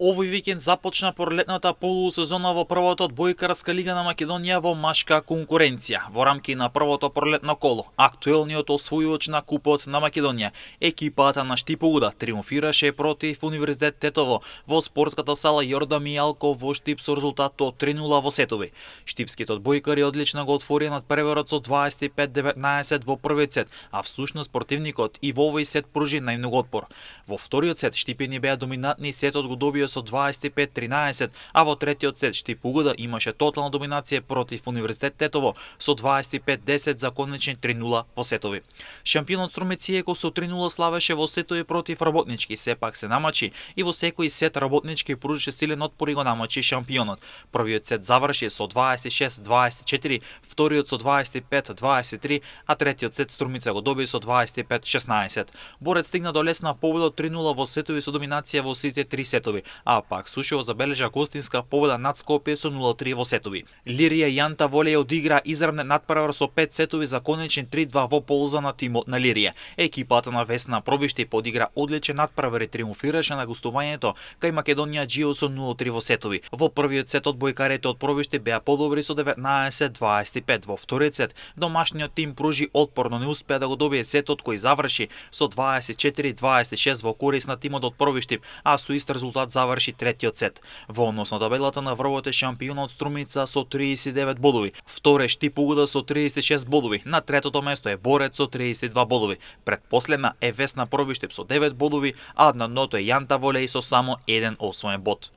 Овој викенд започна пролетната полусезона во првата одбојкарска лига на Македонија во машка конкуренција. Во рамки на првото пролетно коло, актуелниот освојувач на Купот на Македонија, екипата на Штипо Уда триумфираше против Универзитет Тетово во спортската сала Јордан Мијалков во Штип со резултат од 3:0 во сетови. Штипските одбојкари одлично го отворија надпреварот со 25-19 во првиот сет, а всушност противникот и во овој сет пружи најмногу отпор. Во вториот сет Штипени беа доминантни, сетот го добија со 25-13, а во третиот сет Штип Угода имаше тотална доминација против Универзитет Тетово со 25-10 за конечни 3:0 во сетови. Шампионот Струмец иако со 3:0 славеше во сетови против Работнички, сепак се намачи и во секој сет Работнички пружише силен отпор и го намачи шампионот. Првиот сет заврши со 26-24, вториот со 25-23, а третиот сет Струмица го доби со 25-16. Борец стигна до лесна победа од 3:0 во сетови со доминација во сите три сетови, а пак Сушево забележа гостинска победа над Скопје со 0:3 во сетови. Лирија Јанта Волеј одигра изравнет надпревар со 5 сетови за конечни 3:2 во полза на тимот на Лирија. Екипата на Весна Пробишти подигра одличен надпревар и триумфираше на гостувањето кај Македонија Џио со 0:3 во сетови. Во првиот сет одбојкарите од Пробишти беа подобри со 19-25. Во вториот сет домашниот тим пружи отпор, но не успеа да го добие сетот кој заврши со 24-26 во корист на тимот од Пробишти, а со ист резултат заврши третиот сет. Во однос на табелата на врвот е шампионот Струмица со 39 бодови, втор е Штип Угода со 36 бодови, на третото место е Борец со 32 бодови. Предпоследна е Весна Пробиштип со 9 бодови, а на дното е Јанта Волеј со само 1 освоен бод.